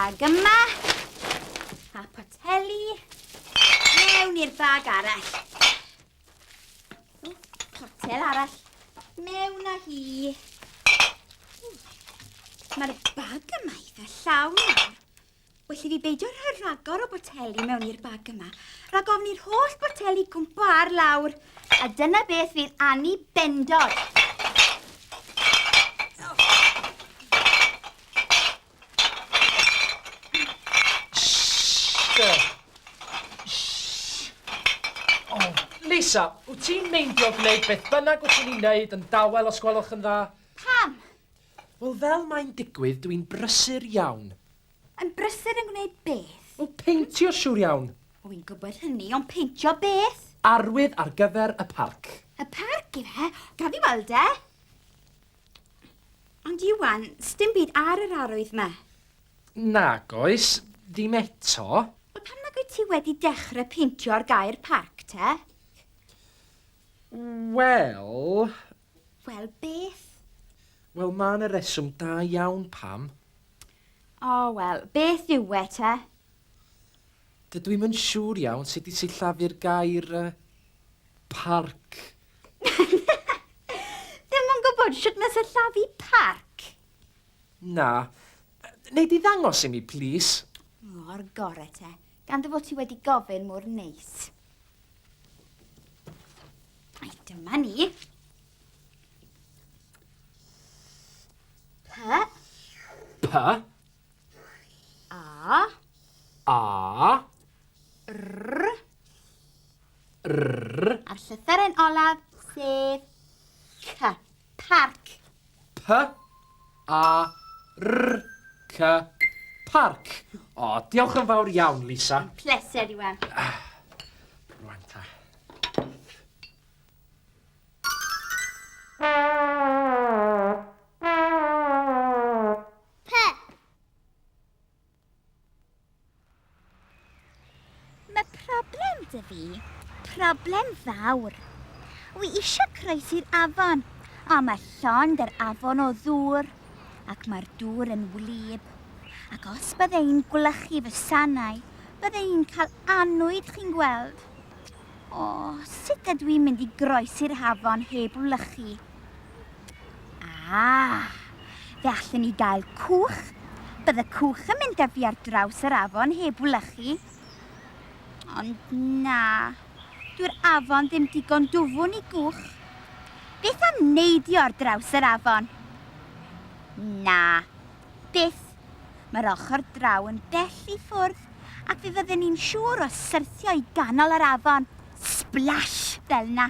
bag yma. A poteli mewn i'r bag arall. O, potel arall. Mewn â hi. Mae'r bag yma eitha llawn nawr. Well i fi beidio rhoi rhagor o boteli mewn i'r bag yma. Rhag ofn i'r holl boteli gwmpo ar lawr. A dyna beth fydd Annie Bendod. Oh, Lisa, wyt ti'n meindio gwneud beth bynnag wyt ti'n ei wneud yn dawel os gwelwch yn dda? Pam? Wel, fel mae'n digwydd, dwi'n brysur iawn. Yn brysur yn gwneud beth? Wel, peintio siŵr iawn. Wy'n gwybod hynny, ond peintio beth? Arwydd ar gyfer y parc. Y parc, ife? Gaf i weld e? Ond Iwan, sdim byd ar yr arwydd 'ma. Nag oes, ddim eto. Wel, pam nag wyt ti wedi dechrau peintio ar gair parc, te? Wel... Wel, beth? Wel, mae 'na reswm da iawn pam. O, wel, beth yw e, te? Dydw i'm yn siŵr iawn sut i sillafu'r gair uh, parc. Ddim yn gwybod sut mae sillafu parc? Na. Nei di ddangos i mi, plîs? O'r gore te, gan dy fod ti wedi gofyn mor neis. Ai, dyma ni. P. P. A. A. R. R. A'r llythyren olaf, sef C. Parc. P. A. R. C. Parc. O, diolch yn fawr iawn, Lisa. Pleser, Iwan. Rwan ta. P. Mae problem 'da fi. Problem fawr. Wi eisiau croesi'r afon, ond mae llond yr afon o ddŵr, ac mae'r dŵr yn wlyb. Ac os bydde i'n gwlychu fy sanau, bydde i'n cael annwyd, chi'n gweld. O, sut ydw i'n mynd i groesi'r hafon heb wlychu? Ah, fe allen ni gael cwch. Bydde cwch yn mynd â fi ar draws yr afon heb wlychu. Ond na, dyw'r afon ddim digon dwfwn i gwch. Beth am neidio ar draws yr afon? Na, byth. Mae'r ochr draw yn bell i ffwrdd ac fe fydden ni'n siŵr o syrthio i ganol yr afon. Splash! Fel 'na.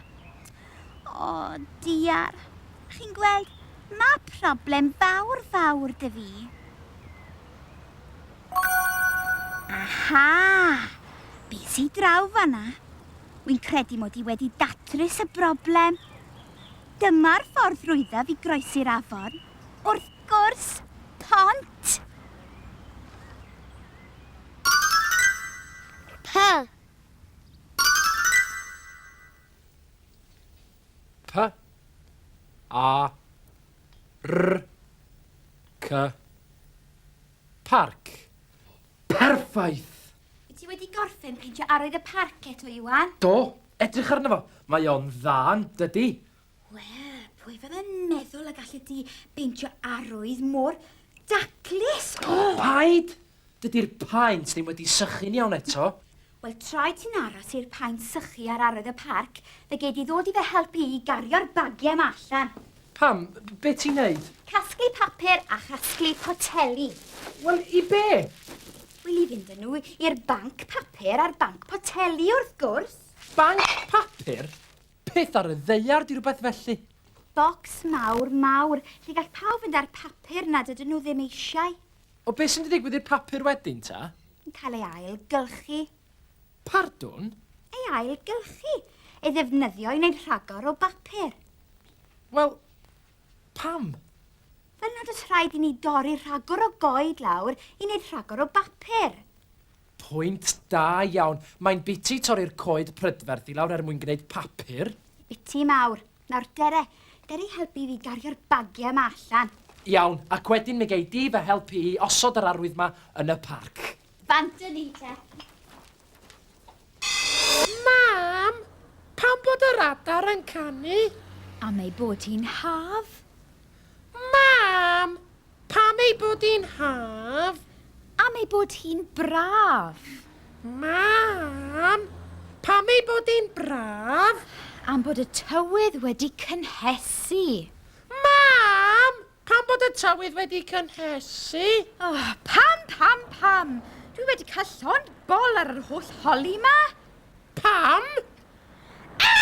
O, diar. Chi'n gweld, mae problem fawr fawr 'da fi. Aha! Be sy draw fan'na? Wi'n credu mod i wedi datrys y broblem. Dyma'r ffordd rwyddaf i groesi'r afon. Wrth gwrs, pont! P. P A R C Parc. Perffaith! Wyt ti wedi gorffen peintio arwydd y parc eto, Iwan? Do, edrych arno fo. Mae o'n dda, yn dydi? Wel, pwy fydde'n meddwl y gallet ti beintio arwydd mor daclus? Paid! Dydi'r paent ddim wedi sychu'n iawn eto. Wel, tra wyt ti'n aros i'r paent sychu ar arwydd y parc, fe gei di ddod i fy helpu i gario'r bagiau 'ma allan. Pam? Be ti'n neud? Casglu papur a chasglu poteli. Wel, i be? Wel, i fynd â nhw i'r banc papur a'r banc poteli, wrth gwrs. Banc papur? Peth ar y ddaear 'di rhywbeth felly. Bocs mawr, mawr, lle gall pawb fynd â'r papur nad ydyn nhw ddim eisiau. O beth sy'n digwydd i'r papur wedyn ta? Yn cael ei ail gylchu. Pardwn? Ei ail gylchu. Ei ddefnyddio i wneud rhagor o bapur. Wel, pam? Fel nad oes rhaid i ni dorri rhagor o goed lawr i wneud rhagor o bapur. Pwynt da iawn. Mae'n biti torri'r coed prydferth i lawr er mwyn gwneud papur. Biti mawr. Nawr dere, dere i helpu fi gario'r bagiau yma allan. Iawn, ac wedyn mi gei di fy helpu i osod yr arwydd 'ma yn y parc. Bant â ni te. Mam, pam bod yr adar yn canu? Am ei bod hi'n haf. Mam, pam ei bod hi'n haf? Am ei bod hi'n braf. Mam, pam ei bod hi'n braf? Am bod y tywydd wedi cynhesu. Mam, pam bod y tywydd wedi cynhesu? Oh, pam, pam, pam? Dwi wedi cael llond bol ar yr holl holi 'ma. Pam? Pa!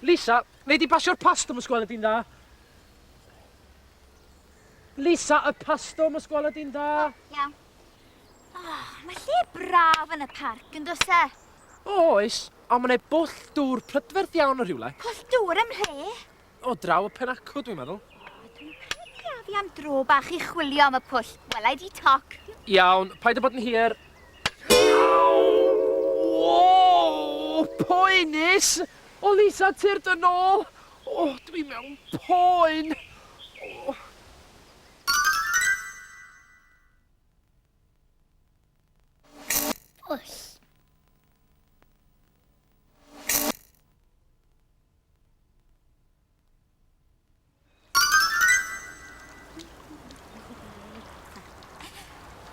Lisa, nei di basio'r past am y sgweled di'n dda? Lisa, y pasto am y sgweled di'n dda? Iawn. Oh, mae lle braf yn y parc, yn does e? Oes, ond mae'n bwll dŵr prydferth iawn o rhywle. Pwll dŵr ym mhle? O draw y penacw, dwi'n meddwl. O, dwi'n credu a fi am dro bach i chwilio am y pwll. Wela i di toc. Iawn, paid â bod yn hir. Aw! Poenus! O Lisa, tyrd yn ôl! O, dwi mewn poen! O. Pwll.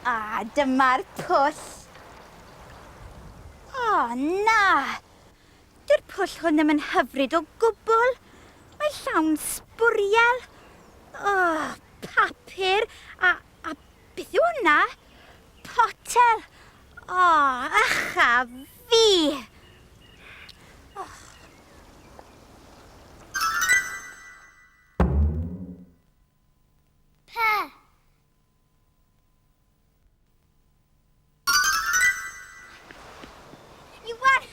A dyma'r pwll. O, na! Dyw'r pwll hwn ddim yn hyfryd o gwbl. Mae llawn sbwriel. O, papur a, a beth yw hwnna? Potel. O, ych a fi! P. Iwan,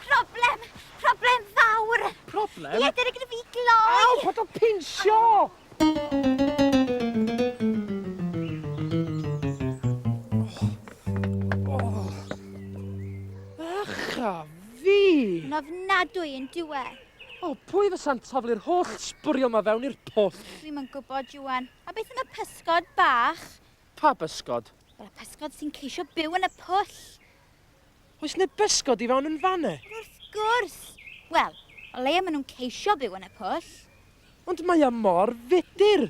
problem, problem fawr. Problem? Ie, dyna gyda fi gloi. Aw, paid â pinsio! Ych a fi! Yn ofnadwy yn dyw e. O, pwy fysa'n taflu'r holl sbwriel 'ma fewn i'r pwll? Dwi'm yn gwybod, Iwan. A beth am y pysgod bach? Pa bysgod? Wel, y pysgod sy'n ceisio byw yn y pwll. Oes 'na bysgod i fewn yn fan 'na? Wrth gwrs! Wel, o leia maen nhw'n ceisio byw yn y pwll. Ond mae o mor fudur!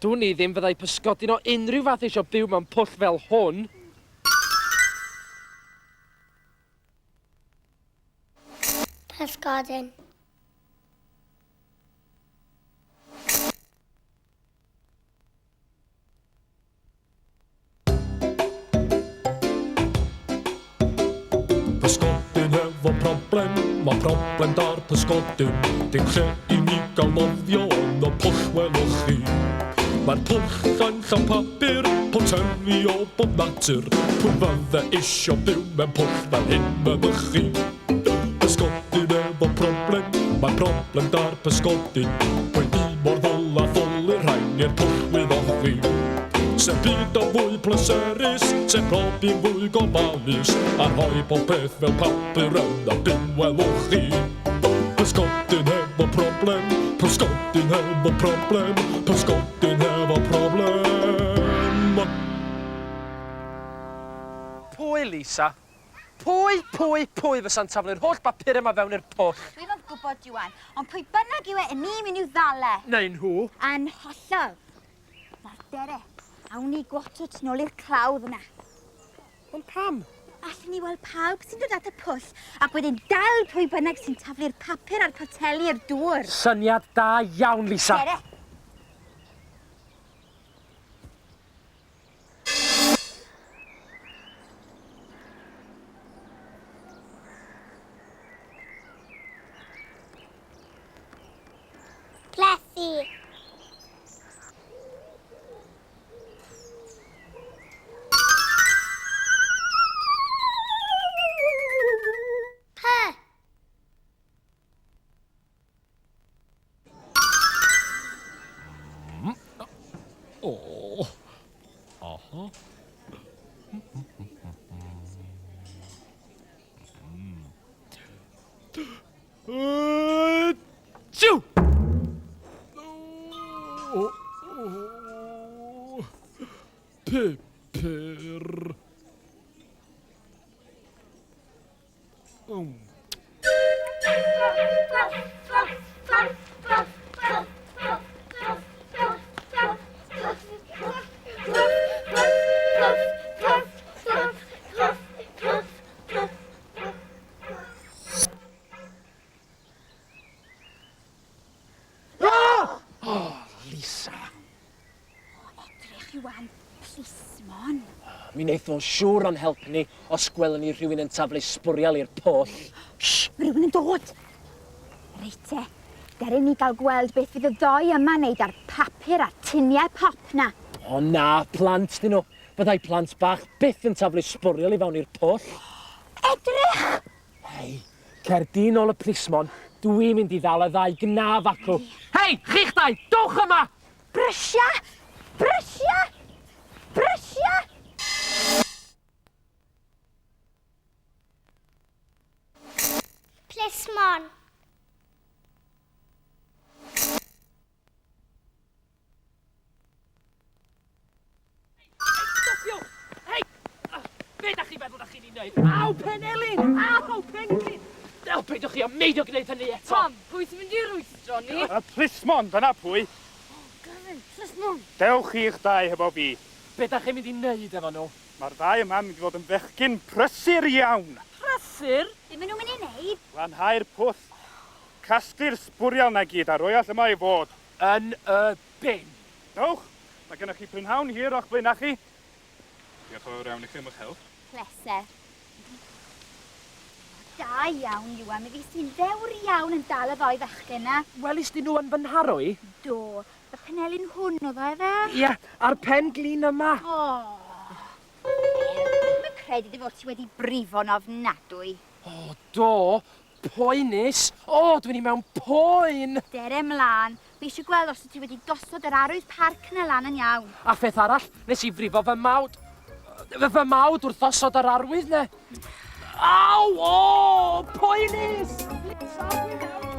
Dwn i ddim fyddai pysgodyn o unrhyw fath eisiau byw mewn pwll fel hwn. Pysgodyn. Pysgodyn hefo problem, ma' problem 'da'r pysgodyn. Dim lle i ni gael nofio yn y pwll welwch chi. Mae'r pwll yn llawn papur, poteli o bob natur. Pwy fydde isio byw mewn pwll fel hyn meddwch chi? Pysgodyn efo problem, mae problem 'da'r pysgodyn. Pwy fu mor ddwl a thwlu'r rhain i'r pwll wyddoch chi? Sef byd o fwy pleserus, sef profi fwy gofalus, a rhoi pob peth fel papur yn y bin welwch chi. Pysgodyn hefo problem, pysgodyn hefo problem, pysgodyn hefo problem. Pwy, Lisa? Pwy, pwy, pwy fysa'n taflu'r holl bapur yma fewn i'r pwll? Dwi'm yn gwybod, Iwan, ond pwy bynnag yw e, 'yn ni'n mynd i'w ddal e. Neu nhw. Yn hollol. Nawr dere, awn ni gwatwt nôl i'r clawdd yna. Ond pam? Allwn ni weld pawb sy'n dod at y pwll ac wedyn dal pwy bynnag sy'n taflu'r papur a'r poteli i'r dŵr. Syniad da iawn, Lisa. Dere. Plethu. P. O. Aha. Jiw! O, o, Pupur. Mm. Oh, Lisa. Edrych, Iwan, plismon. Mi wneith o'n siŵr o'n helpu ni os gwelwn ni rhywun yn taflu sbwriel i'r pwll. Shh, mae rhywun yn dod. Reit te, dere ni gael gweld beth fydd y ddoi yma'n neud ar papur a'r tuniau pop na. O na, plant dyn nhw. Byddai plant bach byth yn taflu sbwriel i fewn i'r pwll. Edrych! Hei, cer di nôl y plismon. Dwi'n mynd i ddal y ddau gnaf acw. Hei, chi'ch dau, dowch yma! Brysia! Brysia! Brysia! Plismon. Stopio! Hei! Be da chi'n meddwl da chi'n ei wneud? Aw, Penelin! Aw, Penelin! Del, peidiwch chi â meidio gwneud hynny eto! Tom, pwy sy'n mynd i rwystro ni? Y plismon, dyna pwy. Gavin, plismon! Dewch chi'ch dau hefo fi. Be da chi'n mynd i wneud efo nhw? Mae'r ddau yma'n mynd i fod yn fechgyn prysur iawn. Prysur? Be maen nhw'n mynd i wneud? Glanhau'r pwll. Casglu'r sbwriel 'na gyd a roi all yma i fod. Yn y bin. Dewch! Mae gennych chi prynhawn hir o'ch blaenau chi. Diolch yn fawr iawn i chi am eich help. Pleser. Da iawn, Iwan. Mi fues ti'n ddewr iawn yn dal y ddou fachgen 'na. Welis di nhw yn fy nharo i? Do. Y penelin hwn oedd o, efe? Ie, a'r pen glin yma. O! Dwi'm yn credu dy fod ti wedi brifo'n ofnadwy. O, do! Poenus! O, dwi'n i mewn poen! Dere mlaen. Fi eisiau gweld os wyt ti wedi gosod yr arwydd parc 'na lan yn iawn. A pheth arall, nes i frifo fy mawd... fy mawd wrth osod yr arwydd 'na. Aw! O! Poenus! Lisa, dwi'n mewn...